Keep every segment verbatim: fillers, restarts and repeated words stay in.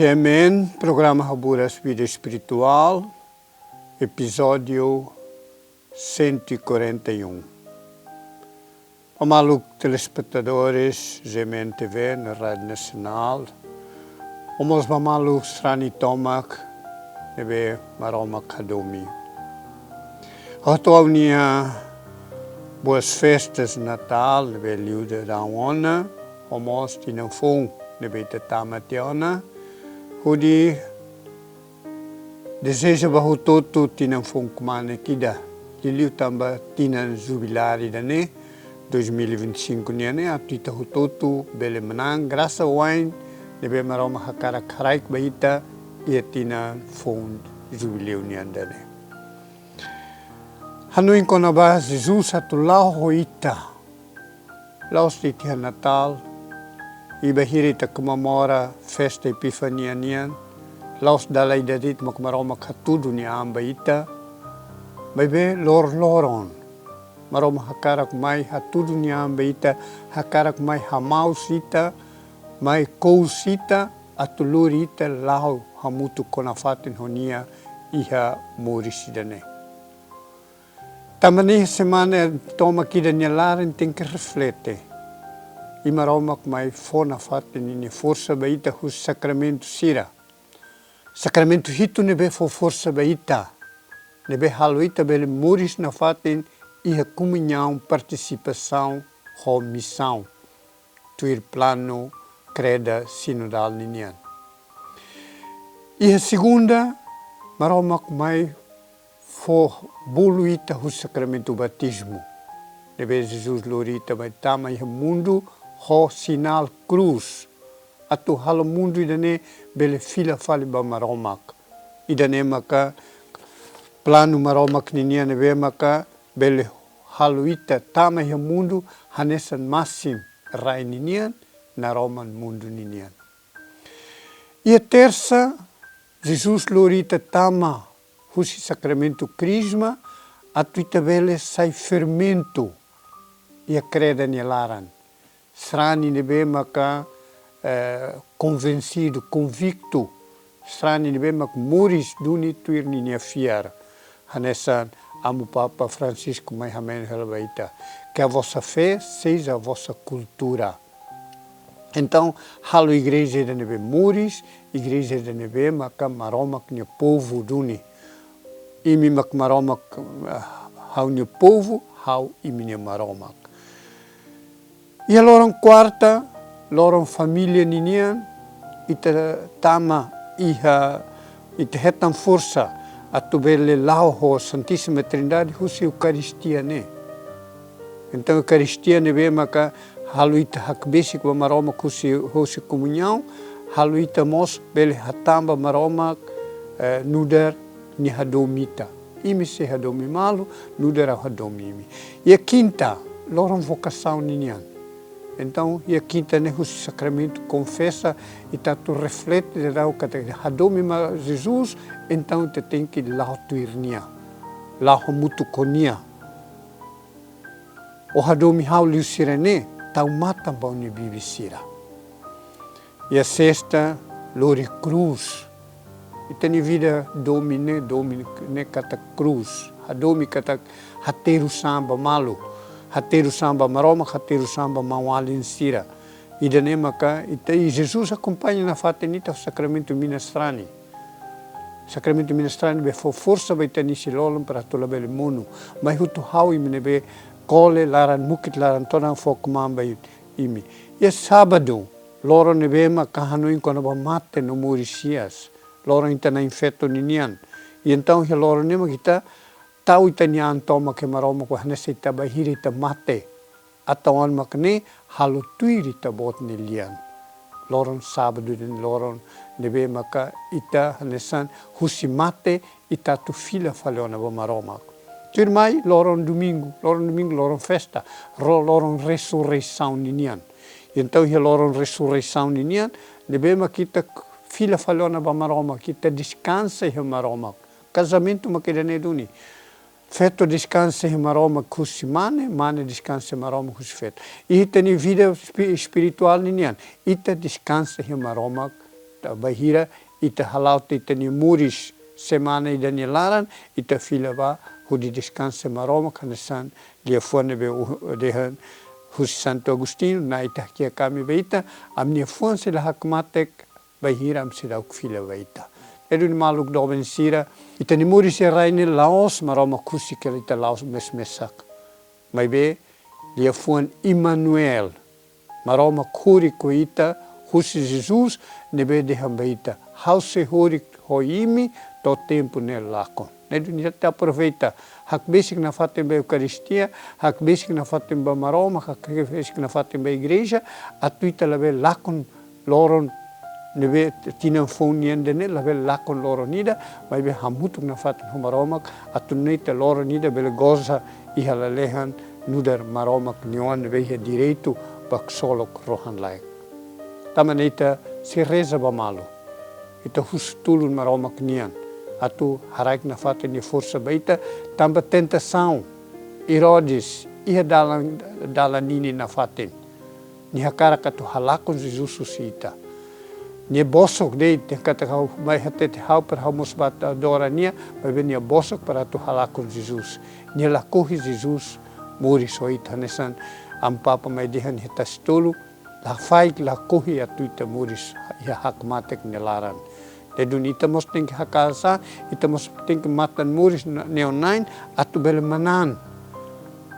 G M N, programa Haburas Vida Espiritual, episódio cento e quarenta e um. Ba maluk telespetadores G M N T V no Rádio Nasionál, no mós ba maluk sarani tomak ne'ebé Maromak hadomi. Ha'u hato'o ha'u-nia boas festas Natál ne'ebé liu daudaun ona, no mós tinan foun ne'ebé ita tama tiha ona, hodi dezeja ba hotu-hotu tinan foun kmanek ida, liuliu tanba tinan jubilar ida-ne'e, dois mil e vinte e cinco nian ne'e, atu ita hotu-hotu bele manán grasa wa'in ne'ebé Maromak hakarak haraik ba ita iha tinan foun jubileu nian ida-ne'e. Hanoin kona-ba Jesus atu la'o ho ita. La'ós de'it iha Natál, i bainhira ita komemora festa Epifania nian, la'ós dala ida de'it mak Maromak hatudu nia an ba ita, maibé lor-loron. Maromak hakarak mai hatudu nia an ba ita, hakarak mai hamaus ita, mai kous ita, atu lori ita la'o hamutuk ho nafatin ho nia iha moris ida-ne'e. Tanba ne'e semana tomak ida nia laran tenke reflete. I Maromak mai fó nafatin ninia forsa ba ita husi sakramentu sira. Sakramentu hitu ne'ebé fó forsa ba ita, ne'ebé halo ita bele moris nafatin iha komuñaun, partisipasaun ho misaun, tuir planu kreda sinodál ninian. Iha segunda, Maromak mai fó bolu ita husi sakramentu batizmu, ne'ebé Jesus lori ita mai tama iha mundu ho sinál krús, atu halo mundu ida-ne'e bele fila fali ba Maromak. Ida-ne'e maka planu Maromak ninian ne'ebé maka bele halo ita tama iha mundu hanesan masin rai ninian, naroman mundu ninian. Iha tersa, Jesus lori ita tama husi sakramentu Krisma, atu ita bele sai fermentu iha kreda nia laran. Sarani ne'ebé maka, eh, konvensidu, konviktu, sarani ne'ebé mak moris duni tuir ninia fiar. Hanesan Amu Papa Francisco mai hanoin hela ba ita: "Que a vossa fé seja a vossa cultura." Entaun, halo igreja ida ne'ebé moris, igreja ida ne'ebé maka Maromak nia povu duni. Imi mak Maromak, ah, ha'u-nia povu, ha'u imi-nia Maromak. Iha loron kuarta, loron família ninian, ita tama iha, ita hetan forsa atu bele la'o ho Santíssima Trindade husi Eukaristia ne'e. Entaun, Eukaristia ne'ebé maka halo ita hakbesik ba Maromak husi, husi komuñaun, halo ita mós bele hatán ba Maromak, eh, nu'udar nia hadomi ita. Imi sei hadomi malu, nu'udar ha'u hadomi imi. Iha kinta, loron vokasaun ninian. Entaun, iha kinta ne'e husi sakramentu konfesa, ita atu reflete daudaun katak hadomi mak Jesus, entaun ita tenke la'o tuir nia, la'o hamutuk ho nia. Ó hadomi ha'u liu sira-ne'e, tau matan ba ó-nia bibi sira. Iha sesta, lori krús. Ita-nia vida domin ne'e, domin ne'e katak krús. Hadomi katak haterus an ba malu. Haterus an ba Maromak, haterus an ba maun-alin sira. Ida-ne'e maka ita, i Jesus akompaña nafatin ita sakramentu mina-sarani. Sakramentu mina-sarani ne'ebé fó forsa ba ita-nia isin-lolon para atu labele monu. Mai hotu ha'u imi ne'ebé kole laran mukit laran todan fó kmaan ba imi. Iha sábadu, loron ne'ebé maka hanoin kona-ba mate no moris hi'as. Loron ita na'in-feton ninian. I entaun iha loron ne'e maka ita tau ita-nia an tomak iha Maromak, hanesan ita bainhira ita mate, atu an mak ne'e halo tuir ita-boot nia lian. Loron sábadu ne'e loron ne'ebé maka ita hanesan husi mate ita atu fila fali ona ba Maromak. Tuirmai loron domingu, loron domingu loron festa, ro-, loron resureisaun ninian. Entaun iha loron resureisaun ninian ne'ebé maka ita fila fali ona ba Maromak, ita deskansa iha Maromak. Kazamentu maka ida-ne'e duni. Feto deskansa iha Maromak husi mane, mane deskansa iha Maromak husi feto. Iha ita-nia vida espi-, espirituál ninian, ita deskansa iha Maromak Bainhira ita hala'o tiha ita-nia moris semana ida nia laran, ita fila ba hodi deskansa Maromak, hanesan liafuan ne'ebé dehan husi Santo Agostinho, Na'i ita hakiak ami ba ita, ami-nia fuan sei la hakmatek bainhira ami seidauk fila ba ita. Ne'e duni maluk doben sira, ita-nia moris iha rai ne'e la'ós Maromak husik hela ita la'o mes-mesak. Maibé liafuan Emanuel, Maromak hako'ak ho ita, husi Jesus, ne'ebé dehan ba ita: Ha'u sei horik ho imi to'o tempu ne'e lakon. Ne'e duni ita aproveita, hakbesik nafatin ba Eukaristia, hakbesik nafatin ba Maromak, hakbesik nafatin ba igreja, atu ita labele lakon loron ne'ebé tinan foun nian ida-ne'e, labele lakon loron ida, maibé hamutuk nafatin ho Maromak, atu nune'e ita loron ida bele goza iha lalehan nu'udar Maromak nia oan ne'ebé iha direitu ba ksolok rohan-laek. Tanba ne'e ita sei reza ba malu. Ita husu tulun Maromak nian atu haraik nafatin nia forsa ba ita, tanba tentasaun, Herodes, iha dalan, dalan ninin nafatin. Nia hakarak atu halakon Jesus husi ita. Nia bosok de'it, nia katak: Ha'u mai hatete ha'u para ha'u mós bá adora nia, maibé nia bosok para atu halakon Jesus. Nia lakohi Jesus moris ho ita, hanesan Amu Papa mai dehan iha Tasi Tolu, lafaik lakohi atu ita moris iha hakmatek nia laran. Ne'e duni ita mós tenke haka'as an, ita mós tenke matan moris na-, neon na'in, atu bele manán.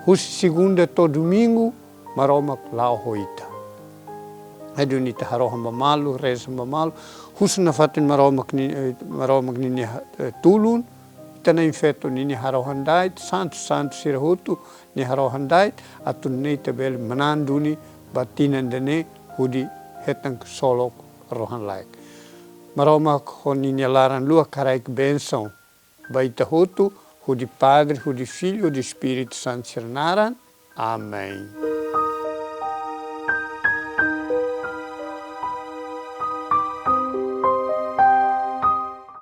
Husi segunda to'o domingu, Maromak la'o ho ita. Ne'e duni ita harohan ba malu, reza ba malu, husu nafatin Maromak ni-, eh, Maromak ninia, eh, tulun, ita na'in-feto ninia harohan da'et, santu, santu sira hotu nia harohan da'et, atu nune'e ita bele manán duni ba tinan ida-ne'e hodi hetan ksolok rohan-laek. Maromak ho ninia laran luak haraik bensaun ba ita hotu, hodi Padre, hodi Filho, hodi Espíritu Santu sira naran. Amen.